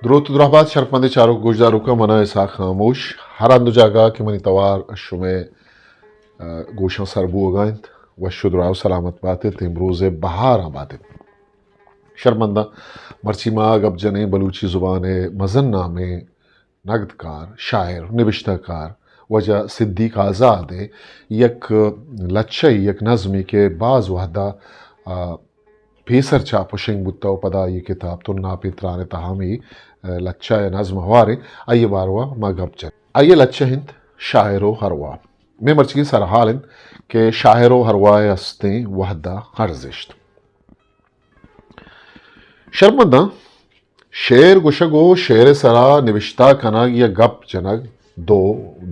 دروت و درہبات شرپمندیں چاروک گوشداروکاں، من آں اسحاق خاموش۔ ہر ہند و جاگہ کہ منی توار شمئے، ء، گوشاں سر بوگا انت، وش و دراہ و سلامت بات ات، امروز ء بہاراں بات ات۔ شرپمنداں، مرچی ما گپ جنیں بلوچی زبان ء مزن نامیں نگدکار، شاعر، نبشتہ کار واجہ صدیق آزاد ء یک لچہ، یک نظمے کہ باز وہدا، آ، پیسر چاپ و شنگ بوتہ و پدا آئی کتاب تناپیں تران ء تہا ہمے، آ، لچہ ء نظم ہواریں، آئی باروا ما گپ جن۔ آئی لچہ انت شاعر و ارواح۔ مئے مرچیگیں سرحال انت کہ شاعر و ارواح ء ہستیں وہدا ارزشت۔ شرپمنداں، شعر گوشگ و شعر ء سرا نبشتہ کنگ یا گپ جنگ دو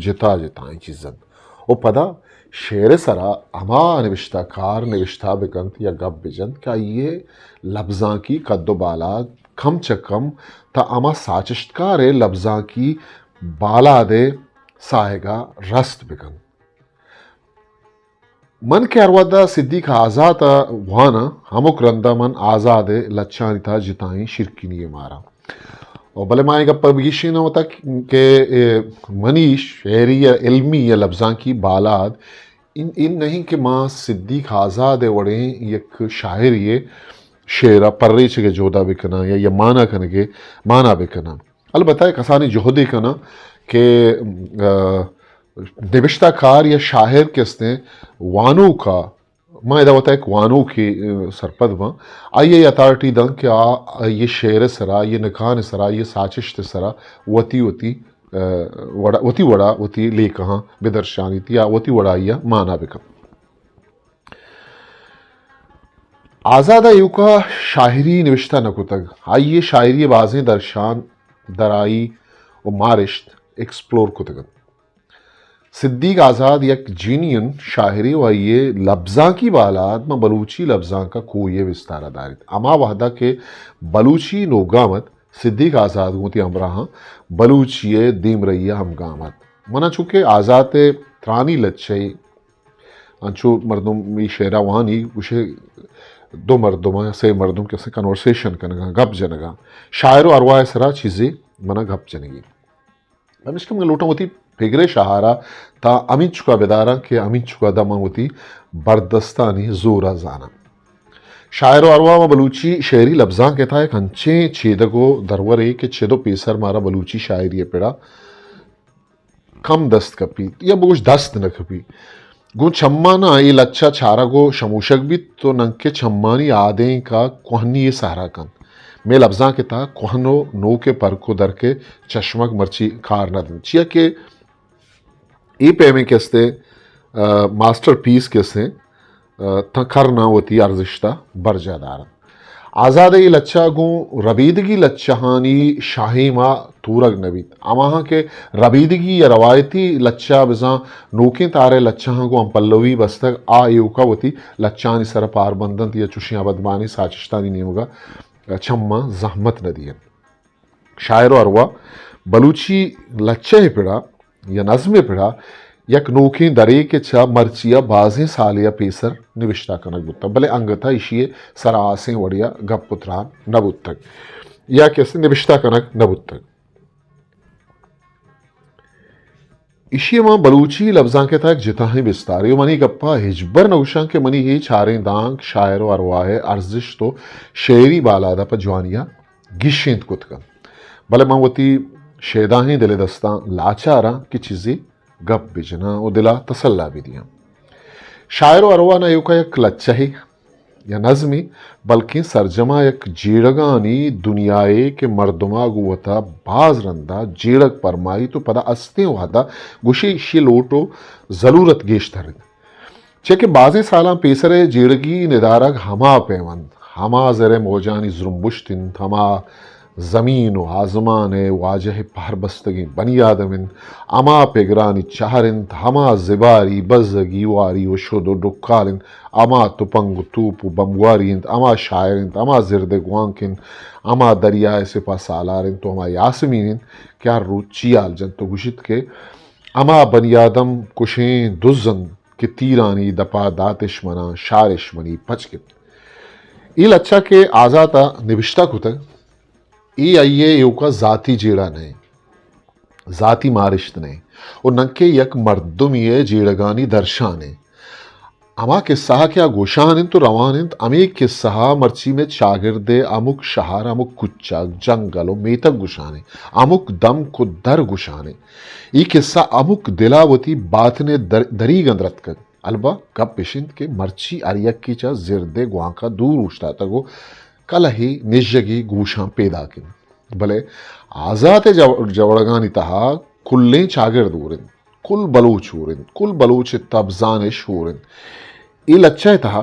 جتا جتائیں چیز انت۔ و پدا شعر ء سرا ہما نبشتہ کار نبشتہ بکنت یا گپ بجنت کہ آئی ء لبزانکی قد و بالاد کم چہ کم تا ہما ساچشتکار ء لبزانکی بالاد ء ساہگا رست بکنت۔ من کہ ہر وہدا صدیق آزات ء واناں، ہمک رندا من آزاد ء لچہانی تہا جتائیں شیرکنی یے ماراں۔ و بلے ما اے گپ ء بگیشیناں وتا کہ اے منی شعری یا علمی یا لبزانکی بالاد ان، ان نہیں کہ ما صدیق آزاد ء وڑیں یک شاعرے ء شعر ء پریچگ ء جہد ء بکناں یا، یا مانا کنگ ء مانا بکناں۔ البتہ کسانیں جہدے کناں کہ، آ، نبشتہ کار یا شاعر کہ استیں وانوک ء، ما ادا وتا یک وانوکے، آ، سرپد باں، آئی ء اتھارٹی داں کہ آ، آئی ء شعر ء سرا، آئی ء نکان ء سرا، آئی ء ساچشت ء سرا وتی وتی، آ، وڑا، وتی وڑا وتی لیکہاں بدرشانیت یا وتی وڑا آئی ء مانا بکنت۔ آزاد ء ایوکا شاعری نوشتہ نہ کتگ۔ آئی ء شاعری ء بازیں درشان، درائی و مارشت ایکسپلور کتگ انت۔ صدیق آزاد یک جینئن شاعرے و آئی ء لبزانکی بالاد ماں بلوچی لبزانک ء کوہی ء بستار ء داریت۔ ہما وہدا کہ بلوچی نوگام ات، صدیق آزاد گوں وتی ہمراہاں بلوچی ء دیمرئی ء ہمگام ات۔ منا چونکہ آزات ء ترانی لچہ انچو مردم اے شعرا وانی، گوشے دو مردم یا سے مردم کسے کنورسیشن کنگا، گپ جنگا، شاعر و ارواح سرا چیزے منا گپ جنگی۔ پمیشکا من لوٹاں وتی پگرے شہارا تا ہمینچکا بداراں کہ ہمینچکا دا من وتی بردستانی زورا زاناں۔ شاعر و ارواح ما بلوچی شعری لبزانک تہا یک انچیں چیدگ و درورے کہ چد و پیسر مارا بلوچی شاعری پڑا کم دست کپیت یا بگوش دست نہ کپیت۔ گوں چمانا اے لچہ چارگ و شموشگ بیت تو ننکہ چمانی آدینکا کوہنی سہرا کنت۔ مئے لبزانک تہا کوہن و نوک پرک و درک چشمگ مرچی کار نہ دنت۔ چیا کہ اے پیمیں کستے، آ، ماسٹر پیس کسے، آ، تاں کرناں وتی ارزشتا برجا دارنت۔ آزاد ء اے لچہ گوں ربیدگی لچہانی شاہیما تورگ نہ بیت۔ ہماہاں کہ ربیدگی یا روایتی لچہ بزاں نوکیں تارے لچہاں گوں ہمپلوی بستگ، آ ایوکا وتی لچہانی سر پار بندنت یا چوشیں ابدمانیں ساچشتانی نیمگا چماں زحمت نہ دینت۔ شاعر و ارواح بلوچی لچہ ء پڑا یا نظم ء پڑا یک نوکیں درے کہ چہ مرچی ء بازیں سالے ء پیسر نبشتہ کنگ بوتگ، بلے انگت ء ایشی ء سرا آسیں وڑے ء گپ و تران نہ بوتگ یا کہ است نبشتہ کنگ نہ بوتگ۔ ایشی ء ما بلوچی لبزانک ء تہا یک جتاہیں بستارے و من اے گپ ء ہچبر نہ گوشاں کہ منی اے چاریں دانک شاعر و ارواح ء ارزشت و شعری بالاد ء پہ جوانی ء گیشینت کت کنت۔ بلے من وتی شیداہیں دل ء دستاں لاچاراں کہ چیزے گپ بجناں و دل ء تسلا بدیاں۔ شاعر و ارواح نہ ایوکا یک لچہے یا نظمے، بلکیں سرجما یک جیڑگانی دنیاے کہ مردما گوں وتا باز رندا جیڑگ پرمائیت و پدا استیں وہدا گوشے ایشی لوٹ و ضلورت گیشتر انت۔ چہ کہ بازیں سالاں پیسر ء جیڑگی ندارگ ہما پیم انت، ہما زر ء موجانی زرمبشت انت، ہما زمین و آزمان ء واجہ ء پہر بستگیں بنی آدم انت، ہما پگرانی چہر انت، ہما زباری، بزگی، واری و شد و ڈکال انت، ہما تپنگ و توپ و بمبواری انت، ہما شاعر انت، ہما زرد ء گوانک انت، ہما دریا ء سپاہ سالار انت و ہما یاسمین انت کہ ہر روچ چیال جنت و گوشیت کہ ہما بنی آدم کشیں دز انت کہ تیرانی دپا داتش منا، شارش منی پچ گپت۔ اے لچہ کہ آزات ء نبشتہ کتگ، اے آئی ءِ ایوکا ذاتی جیڑہ نہ انت، ذاتی مارشت نہ انت، و ننکہ یک مردمی ءِ جیڑگانی درشان انت۔ ہما کسہ کہ آ گوشان انت و روان انت، ہمے کسہ ءَ مرچی مئے چاگرد ءِ ہمک شہر، ہمک کچگ، جنگل و میتگ گوشان انت، ہمک دمک و در گوشان انت۔ اے کسہ ہمک دل ءَ وتی باتن ءِ در-، دریگ ءَ درتکگ۔ البہ گپ اش انت کہ مرچی ہر یکے چہ زرد ءِ گوانک ءَ دور اوشتاتگ و کلہے نژگے گوشاں پیداک انت۔ بلے آزات ءِ جو-، جوڑگانی تہا کلیں چاگرد ہور انت، کل بلوچ ہور انت، کل بلوچ ءِ تبزان اش ہور انت۔ اے لچہ ءِ تہا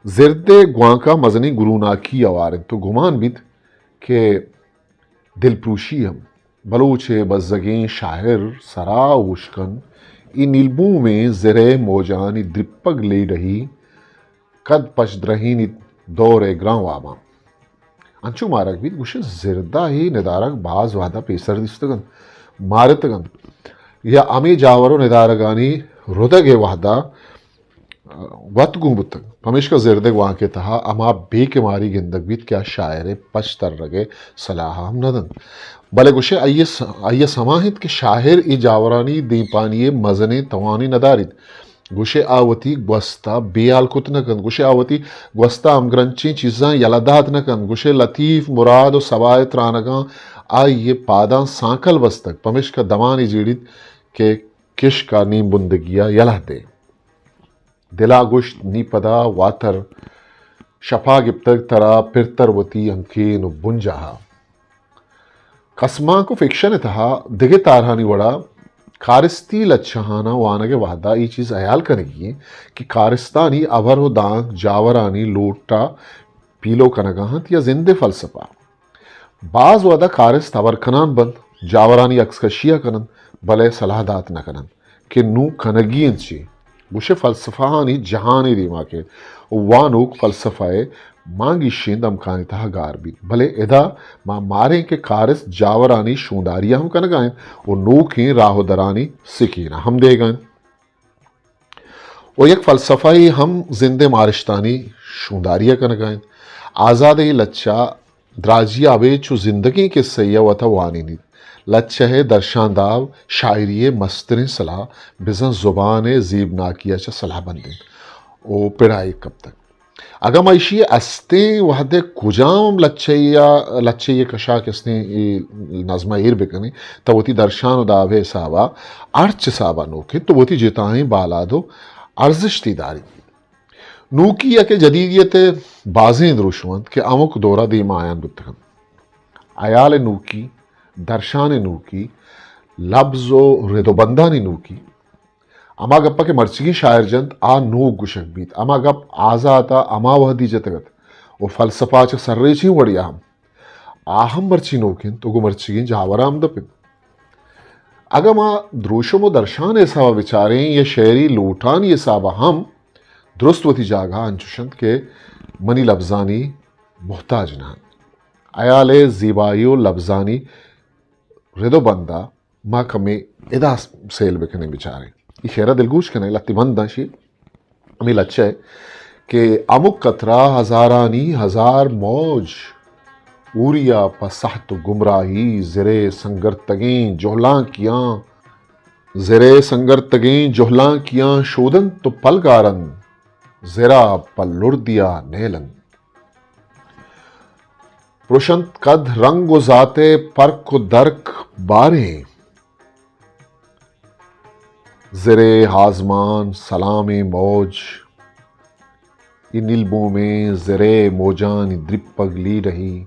زرد ءِ گوانک ءَ مزنیں گروناکی ہوار انت و گمان بیت کہ دلپروشی ہم۔ بلوچ ءِ بزگیں شاعر سرا اوشکن، اے نیلبومیں زر ءِ موجانی درپگ لیڈہی کد پشدرہینیت دور ءِ گران واباں۔ انچو مارگ بیت، گوشے زردا اے ندارگ باز وہدا پیسر دیستگ انت، مارتگ انت، یا ہمے جاور و ندارگانی ردگ ءِ وہدا وت گون بوتگ۔ پمیشکا زرد ءِ گوانک ءِ تہا ہما بے کماری گندگ بیت کہ آ شاعر ءِ پچ ترگ ءِ صلاح ءَ ہم نہ دنت۔ بلے گوشے آئی ءِ س-، آئی ءَ سما انت کہ شاعر اے جاورانی دیمپانی ءِ مزنیں توانے نہ داریت۔ گوشے آ وتی گوست ءَ بے ہال کت نہ کنت۔ گوشے آ وتی گوست ءَ ہمگرنچیں چیزاں یلہ دات نہ کنت۔ گوشے لطیف، مراد و صبا ءِ ترانگاں آئی ءِ پاداں سانکل بستگ۔ پمیشکا دمانے جیڑیت کہ کشک ءَ نیم بندگی ءَ یلہ دے۔ دل ءَ گوشت، نی پدا واتر، شپ ءَ گپتگ ترا پرتر وتی ہنکین و بنجاہ ءَ۔ کسمانک و فکشن ءِ تہا دگہ تارہانی وڑا کارستی لچہاناں وانگ ءِ وہدا اے چیز ہیال کنگی انت کہ کارستانی ہبر و دانک جاورانی لوٹ ءَ پیلو کنگا انت یا زند ءِ فلسفہ۔ باز وہدا کارست ہبر کنان بنت، جاورانی عکس کشی ءَ کننت، بلے سلاہ دات نہ کننت کہ نوں کنگی انت چے۔ گوشے فلسفہانی جہانے دیما کیت و وانوک فلسفہ ءِ مانگیشیں دمکانی تہا گار بیت، بلے ادا ما ماریں کہ کارست جاورانی شونداری ءَ ہم کنگا انت و نوکیں راہ و درانی سکین ءَ ہم دیگا انت۔ و یک فلسفہ ءِ ہم زند ءِ مارشتانی شونداری ءَ کنگا انت۔ آزاد ءِ لچہ دراجی ءَ ابید چو زندگیں کسہ ءَ وت ءَ وانینیت۔ لچہ ءِ درشانداب شاعری ءِ مستریں سلاہ بزاں زبان ءِ زیبناکی ءَ چہ سلاہ بند انت و پڑایگ کپتگ۔ اگاں ما ایشی ءِ استیں وہد ءِ کجام لچہ ءَ، لچہ ءِ کشاک استیں اے نظم ءَ ایر بکنیں، تو وتی درشان و داب ءِ حساب ءَ، ہرچ حساب ءَ نوک انت، تو وتی جتائیں بالاد و ارزشتے داریت۔ نوکی یا کہ جدیدیت ءِ بازیں دروشم انت کہ ہمک دور ءَ دیما آیان بوتگ انت۔ ہیال ءِ نوکی، درشان ءِ نوکی، لبز و رد و بندانی نوکی، ہما گپ ءَ کہ مرچیگیں شاعر جنت، آ نوک گوشگ بیت۔ ہما گپ آزات ءَ ہما وہدی جتگ ات و فلسفہ ءَ چہ سرریچیں وڑے ءَ ہم، آ ہم مرچی نوک انت و گوں مرچیگیں جاور ءَ ہمدپ انت۔ اگاں ما دروشم و درشان ءِ حساب ءَ بچاریں یا شعری لوٹانی حساب ءَ ہم، درست وتی جاگہ ءَ انچش انت کہ منی لبزانی محتاج نہ انت۔ ہیال ءِ زیبائی و لبزانی رد و بند ءَ ما کمے ادا سیل بکنیں بچاریں۔ اے شعر ءَ دلگوش کنیں، لہتے بند انت شی ہمے لچہ ءِ کہ ہمک قطرہ ہزارانی ہزار موج، اوریا پہ سہت و گمراہی، زرے سنگرتگیں جہلانکیاں، زرے سنگرتگیں جہلانکیاں شودنت و پلگارنت، زرا پہ لردیا نیلنت۔ پرشنت کد رنگ و ذات ءِ پرک و درک باریں۔ زرے آزمان سلامیں موج، اے نیلبومیں زرے موجانی دریپگ لیڈہی،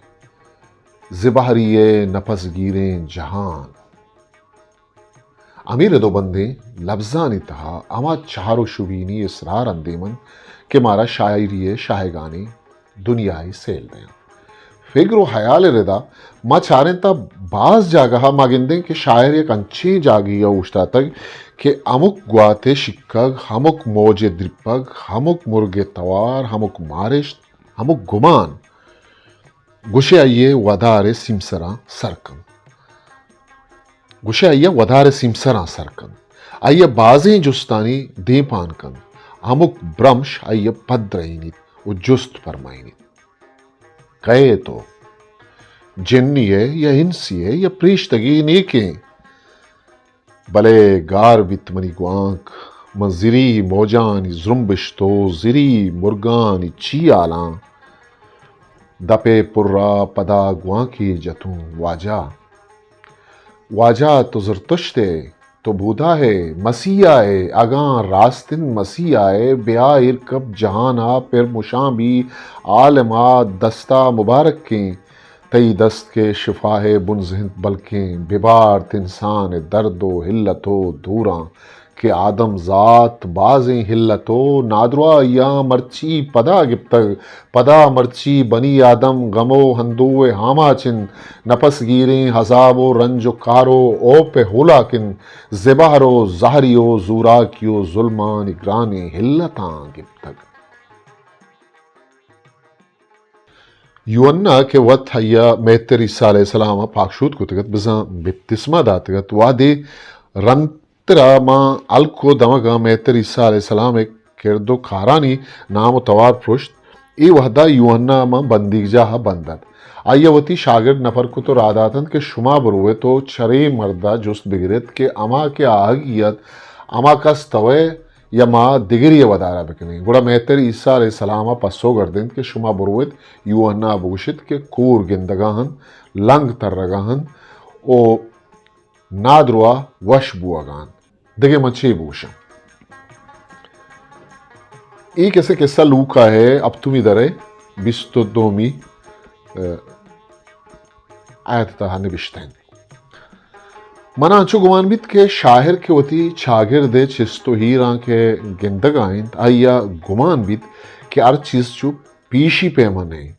زبہری ءِ نپس گیریں جہان۔ ہمے رد و بندیں لبزانی تہا ہما چہر و شبینی اسرار اندیم انت کہ مارا شاعری ءِ شاہگانیں دنیائے سیل دینت۔ فگر و ہیال ءِ ردا ما چاریں تہ باز جاگہ ءَ ما گندیں کہ شاعر یک انچیں جاگہے ءَ اوشتاتگ کہ ہمک گوات ءِ شکگ، ہمک موج ءِ درپگ، ہمک مرگ ءِ توار، ہمک مارشت، ہمک گمان گوشے آئی ءِ ودار ءِ سیمسراں سر کنت۔ گوشے آئی ءَ ودار ءِ سیمسراں سر کنت۔ آئی ءَ بازیں جستانی دیمپان کنت۔ ہمک برمش آئی ءَ پد درہینیت و جست پرمائینیت۔ کئے تو؟ جنی ءِ یا انسی ءِ یا پریشتگی نیکیں۔ بلے گار بیت منی گوانک، من زری موجانی زرمبشت و زری مرگانی چیالاں۔ دپے پرا پدا گوانکے جتوں، واجہ، واجہ تو زرتشت ئے، تو بودا ئے، مسیحا ئے، اگاں راستیں مسیحا ئے، بیا ایر کپ جہانا پر مشان بی، عالما دستا مبارکیں۔ تئی دست کہ شفاءِ بنز انت، بلکیں ببارت انسانِ درد و ہلت و دوراں کہ آدم زات بازیں ہلت و نادراہیاں مرچی پدا گپتگ۔ پدا مرچی بنی آدم غم و ہندوءِ آماچ انت، نپس گیریں عذاب و رنج و کار و اوپءِ ہولاک انت، زبہر و زہری و زوراکی و ظلمانی گرانیں ہلتاں گپتگ۔ یوحنا کہ وت آئیا مہتر عیسی علیہ السلام ءَ پاک شود کتگ ات، بزاں بپتسمہ داتگ ات، وہدے رندترا ماں ہلک و دمگاں مہتر عیسی علیہ السلام ءِ کرد و کارانی نام و توار پرشت، اے وہدا یوحنا ماں بندیگجاہ ءَ بند ات۔ آئیا وتی شاگرد نپر کت و راہ داتنت کہ شما برویت و چرے مردا جست بگریت کہ ہما کہ آہگی ات، ہما کس توئے یا ما دگرے ءِ ودارا بکنیں؟ گڑا مہتر عیسی علیہ السلام ءَ پسو گردینت کہ شما برویت، یوحنا ءَ بگوشیت کہ کور گندگا انت، لنگ ترگا انت و نادراہ وش بوگا انت۔ دگہ من چے بگوشاں؟ اے کسے قصہ لوقا ءِ ہپتمی درءِ بیست و دومی، ءَ، آیت ءِ تہا نبشتہ انت۔ منا انچو گمان بیت کہ شاعر کہ وتی چاگرد ءِ چست و ایراں کہ گندگا انت، آئیا گمان بیت کہ ہر چیز چو پیشی پیما نہ انت۔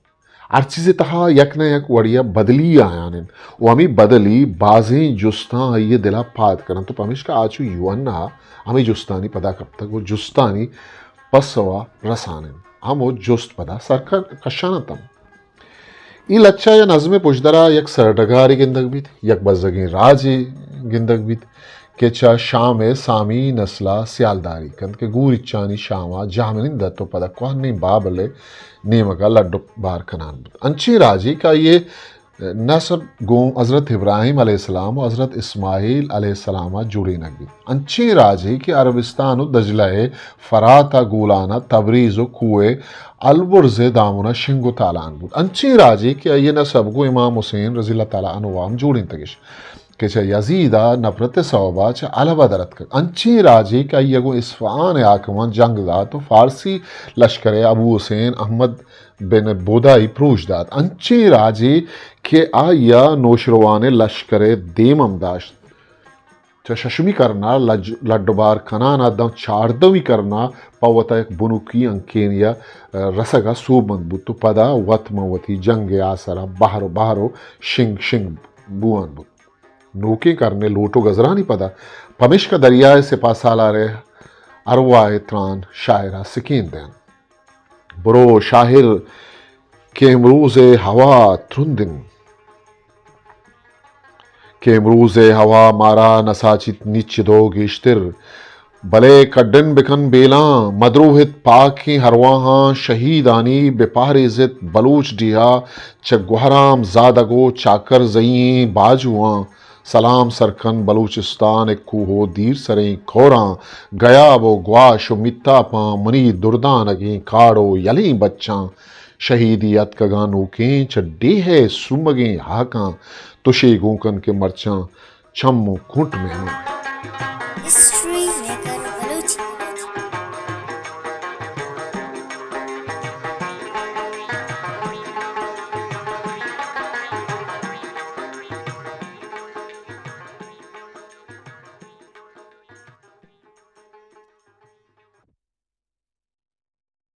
ہر چیزے تہا یک نہ یک وڑیا بدلی آیان انت و ہمے بدلی بازیں جستاں آئی ءِ دلا پاد کننت و پمیشکا آ چو یوحنا ہمے جستانی پدا کپتگ و جستانی پسوا رسان انت۔ ہمو جست پدا سر کن-، کشان انت ہم۔ اے لچہ یا نظمے پژدرا یک سرڈگارے گندگ بیت، یک بزگیں راجے گندگ بیت کہ چہ شام ءِ سامی نسلا سیالداری کنت کہ گوریچانی شاما جہمنند ات و پدا کوہنیں بابل ءِ نیمگا لڈ و بار کنان بوت۔ انچیں راجے کہ آئی ءِ نسب گوں حضرت ابراہیم علیہ السلام و حضرت اسماعیل علیہ السلام ءَ جوڑینگ بیت۔ انچیں راجے کہ عربستان و دجلہ ءِ فرات ءِ گولانا تبریز و کوہ البرز ءِ دامنا شنگ و تالان بوت۔ انچیں راجے کہ آئی ءِ نسب گوں امام حسین رضی اللہ تعالی عنہ ءَ ہم جوڑینتگش کہ چہ یزید ءِ نفرت ءِ سوبا چہ حلب ءَ در اتکگ۔ انچیں راجے کہ آئی ءَ گوں اصفہان ءِ حاکماں جنگ دات و فارسی لشکر ءَ ابو حسین احمد بن بودائی پروش دات۔ انچیں راجے کہ آئی ءَ نوشروان ءِ لشکر ءِ دیم ہم داشت۔ چہ ششمی کرنا لج-، لڈ و بار کنان ءَ داں چاردہمی کرنا پہ وتا یک بنکی انکینی ءَ رسگ ءَ سوبمند بوت و پدا وت ماں وتی جنگ ءِ آسرا بہر و بہر و شنگ شنگ بوان بوت۔ نوکیں کرن ءِ لوٹ و گزرانی پدا پمیشکا دریا ءِ سپاہ سالار ءِ ارواہ ءِ تران شاعر ءَ سکین دینت۔ برو شاعر کہ امروز ءِ ہوا ترند انت، کہ امروز ءِ ہوا مارا نساچیت نی چدو گیشتر، بلے کڈن بکن بیلاں، مدروہت پاکیں ارواہاں، شہیدانی بپہریزت بلوچ ڈیہا چہ گوہرام زادگ و چاکر زئیں باجواں۔ سلام سرکن بلوچستان ءِ کوہ و دیر سریں کوراں، گیاب و گواش و میتاپاں، منی دردانگیں کاڑ و یلیں بچاں۔ شہیدی اتکگاں نوکیں چہ ڈیہہ ءِ سومگیں ہاکاں، تشے گون کن کہ مرچاں چم و کنٹ مہمان۔